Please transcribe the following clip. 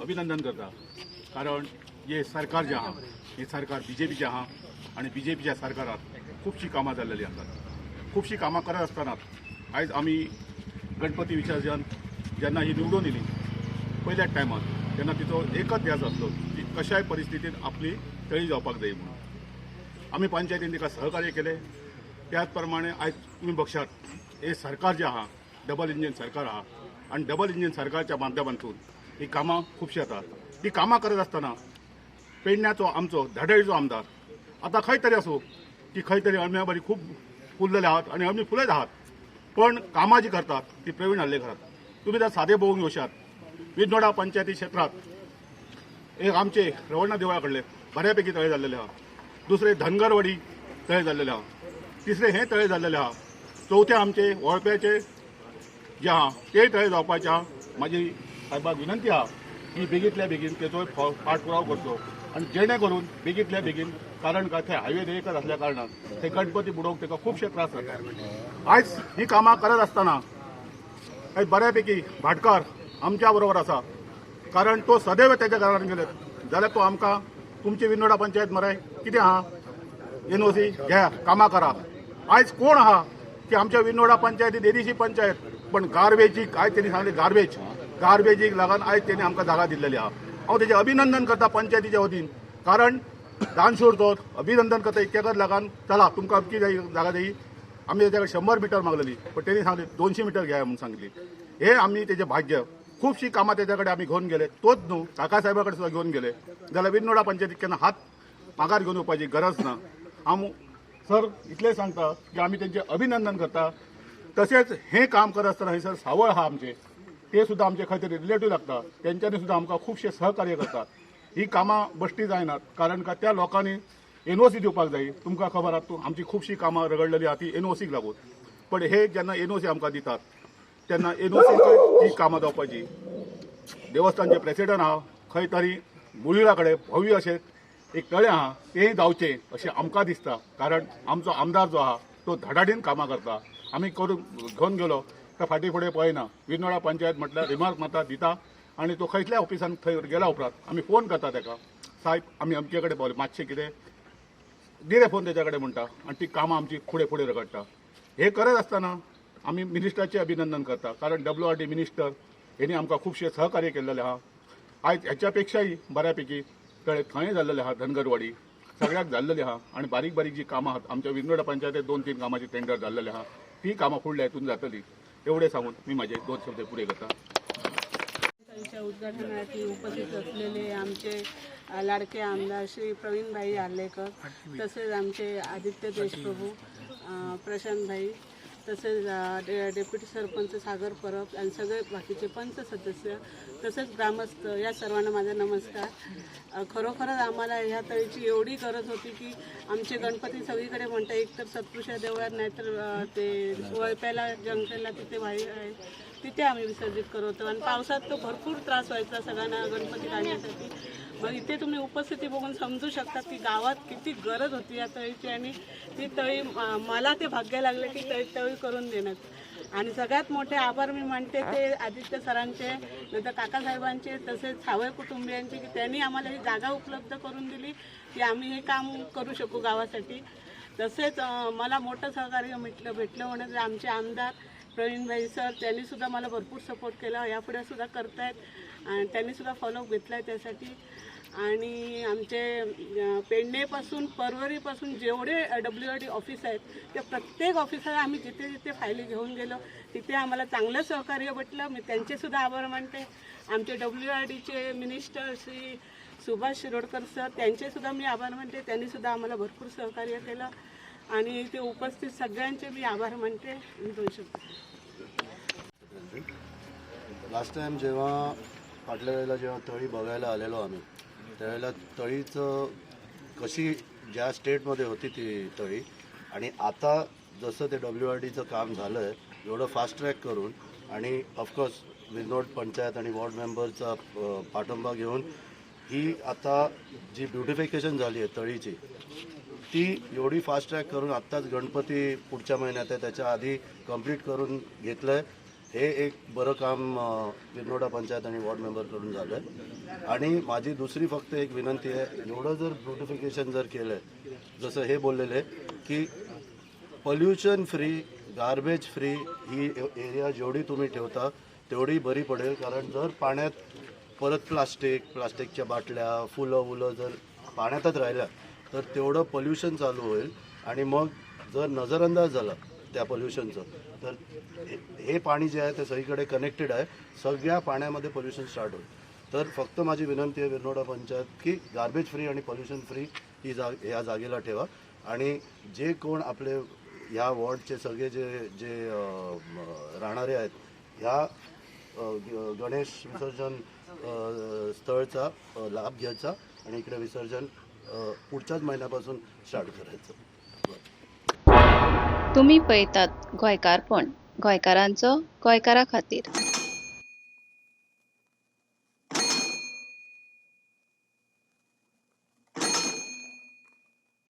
अभिनंदन करता. कारण हे सरकार जे आहा हे सरकार बीजेपीचें आहा आनी बीजेपीच्या सरकारात खुबशीं कामां जाल्लेलीं आसात. खुबशीं कामां करत आसतना आयज आमी गणपती विसर्जन जेन्ना ही निवडून येयली पयल्याच टायमार तेन्ना तिचो एकच ध्यास आसलो की कशाय परिस्थितीन आपली तळी जावपाक जाय म्हणून. आमी पंचायतीन तिका सहकार्य केलें. त्याच प्रमाणे आयज तुमी बघशात हे सरकार जे आहा डबल इंजीन सरकार आहा आनी डबल इंजीन सरकारच्या माध्यमांतून ही कामां खुबशीं जातात. ती कामां करत आसतना पेडण्याचो आमचो धडाडीचो आमदार आतां खंय तरी आसूं की खंय तरी अळम्या बरी खूब फुललेले आहात आनी अळमी फुलयत आहात, पण कामां जी करतात ती प्रवीण आर्लेकर. तुमी जर सादे बघून घेवशात विनोडा पंचायती क्षेत्रात एक आमचे रवळना देवळा कडले बऱ्यापैकी तळे जाल्लेले आहा, दुसरे धनगरवाडी तळे जाल्लेले आहा, तिसरे हे तळे जाल्लेले आहा, चवथे आमचे वळप्याचे जे आहा ते तळे जावपाचे आहा. म्हाजी साहेबाक विनंती आहा की बेगीतल्या बेगीन तेचो पाठपुराव करचो आनी जेणे करून बेगीतल्या बेगीन, कारण काय थंय हायवे एकच असल्या कारणान थंय गणपती बुडोवंक ताका खुबशे त्रास जाता. आयज ही कामां करत आसतना आयज बऱ्यापैकी भाटकार आमच्या बरोबर आसा, कारण तो सदैव तेच्या घरान गेले जाल्यार तो आमकां तुमची विनोडा पंचायत मरे कितें आहा एनओसी घ्या कामां करा. आयज कोण आहा की आमच्या विनोडा पंचायतीत येदीशी पंचायत पण गार्बेजीक आयज तेणी सांगलें गार्बेज गार्बेजीक लागून आयज तेणी आमकां जागा दिल्लेली आहा. हांव तेजें अभिनंदन करता पंचायतीच्या वतीन, कारण दानशूर तो अभिनंदन करता इतक्याकच लागून चला तुमकां अमकी जाय जागा जायी. आमी तेच्या कडेन 100 मिटर मागलेली पण तेणी सांगली 200 मिटर घ्या म्हणून सांगली. हे आमी तेजें भाग्य. खुबशीं कामां तेच्या कडेन आमी घेवन गेले, तोच न्हू काका साहेबा कडेन सुद्दां घेवन गेले. जाल्यार विनोडा पंचायतीक केन्ना हात मागार घेवन येवपाची गरज ना. हांव सर इतलें सांगता की आमी तेंचें अभिनंदन करता. तशेंच हें काम करत आसतना हयसर सावळ आहा आमचे, ते सुद्दां आमचे खंय तरी रिलेटीव लागता, तेंच्यांनी सुद्दां आमकां खुबशें सहकार्य करतात. ही कामां बश्टी जायनात, कारण काय त्या लोकांनी एनओसी दिवपाक जाय. तुमकां खबर आहा तूं आमची खुबशीं कामां रगडलेली आहा ती एनओसीक लागून. पण हे जेन्ना एनओसी आमकां दितात तेन्ना एनओसीची जी कामां जावपाची, देवस्थानचे प्रेसिडंट आहा खंय तरी मुळिरा कडेन भव्य अशें एक तळें आहा तें जावचें अशें आमकां दिसता. कारण आमचो आमदार जो आहा तो धडाडीन कामां करता. आमी करून घेवन गेलो काय फाटीं फुडें पळयना. विनोडा पंचायत म्हटल्यार रिमार्क मारता दिता आनी तो खंयतल्या ऑफिसान थंय गेल्या उपरांत आमी फोन करता ताका, साहेब आमी अमके कडेन पावले मातशें कितें दिरे फोन तेच्या कडेन म्हणटा आनी ती कामां आमची फुडें फुडें रगडटा. हे करत आसतना आमी मिनिस्टराचें अभिनंदन करता, कारण WRD minister हेणी आमकां खुबशें सहकार्य केल्लेलें आहा. आयज हेच्या पेक्षाय बऱ्यापैकी तळे थंय जाल्लेले आहा, धनगरवाडी सगळ्याक जाल्लेली आहा आनी बारीक बारीक जी कामां आहात आमच्या विनोडा पंचायतीत 2-3 कामाची टेंडर जाल्लेले आहा, ती कामां फुडल्या हितून जातली. एवढे सांगून मी माझे 2 शब्द पुढे करता. त्यांच्या उद्घाटनासाठी उपस्थित असलेले आमचे लाडके आमदार श्री प्रवीणभाई आर्लेकर, तसेच आमचे आदित्य देशप्रभू, प्रशांतभाई, तसेच डेप्युटी सरपंच सागर परब आणि सगळे बाकीचे पंच सदस्य तसेच ग्रामस्थ या सर्वांना माझा नमस्कार. खरोखरच आम्हाला ह्या तळीची एवढी गरज होती की आमचे गणपती सगळीकडे म्हणतात, एकतर सतपुषा देवळात नाहीतर ते वळप्याला जंक्शनला तिथे वाई आहे तिथे आम्ही विसर्जित करतो आणि पावसात तो भरपूर त्रास व्हायचा सगळ्यांना गणपती काढण्यासाठी. मग इथे तुम्ही उपस्थिती बघून समजू शकता की गावात किती गरज होती या तळीची आणि ती तळी मला ते भाग्य लागले की तळी तळी करून देण्यात. आणि सगळ्यात मोठे आभार मी मानते ते आदित्य सरांचे, नंतर काकासाहेबांचे, तसेच सावळे कुटुंबियांचे की त्यांनी आम्हाला ही जागा उपलब्ध करून दिली की आम्ही हे काम करू शकू गावासाठी. तसेच मला मोठं सहकार्य भेटलं म्हणजे आमचे आमदार प्रवीणभाई सर, त्यांनीसुद्धा मला भरपूर सपोर्ट केला, यापुढे सुद्धा करतायत आणि त्यांनीसुद्धा फॉलोअप घेतला आहे त्यासाठी. आणि आमचे पेडणेपासून परवरीपासून जेवढे WRD office आहेत त्या प्रत्येक ऑफिसाला आम्ही जिथे जिथे फायली घेऊन गेलो तिथे आम्हाला चांगलं सहकार्य भेटलं. मी त्यांचेसुद्धा आभार मानते. आमचे WRDचे मिनिस्टर श्री सुभाष शिरोडकर सर, त्यांचेसुद्धा मी आभार मानते, त्यांनीसुद्धा आम्हाला भरपूर सहकार्य केलं. आणि ते उपस्थित सगळ्यांचे मी आभार मानते. 2 शब्द. लास्ट टाईम जेव्हा फाटल्या वेळेला जेव्हा तळी बघायला आलेलो आम्ही त्यावेळेला तळीचं कशी ज्या स्टेटमध्ये होती ती तळी आणि आता जसं ते WRDचं काम झालं आहे एवढं फास्ट ट्रॅक करून आणि ऑफकोर्स विनोड पंचायत आणि वॉर्ड मेंबरचा पाठिंबा घेऊन ही आता जी ब्युटिफिकेशन झाली आहे तळीची ती एवढी फास्ट ट्रॅक करून आत्ताच गणपती पुढच्या महिन्यात आहे त्याच्या आधी कंप्लीट करून घेतलं आहे. हे एक बरं काम विनोडा पंचायत आणि वॉर्ड मेंबरकडून झालं आहे. आणि माझी दुसरी फक्त एक विनंती आहे, एवढं जर ब्युटिफिकेशन जर केलं आहे, जसं हे बोललेले की पॉल्युशन फ्री, गार्बेज फ्री ही एरिया जेवढी तुम्ही ठेवता तेवढी बरी पडेल. कारण जर पाण्यात परत प्लास्टिकच्या बाटल्या, फुलं वुलं जर पाण्यातच राहिल्या तर तेवढं पॉल्युशन चालू होईल आणि मग जर नजरअंदाज झाला त्या पॉल्युशनचं तर हे हे पाणी जे आहे ते सगळीकडे कनेक्टेड आहे, सगळ्या पाण्यामध्ये पॉल्युशन स्टार्ट होईल. तर फक्त माझी विनंती आहे विरनोडा पंचायत की गार्बेज फ्री आणि पॉल्युशन फ्री ही ह्या जागेला ठेवा. आणि जे कोण आपले ह्या वॉर्डचे सगळे जे जे राहणारे आहेत ह्या गणेश विसर्जन स्थळचा लाभ घ्यायचा आणि इकडे विसर्जन पुढच्याच महिन्यापासून स्टार्ट करायचं. तुमी पळयतात गोंयकारपण, गोंयकारांचो गोंयकारा खातीर.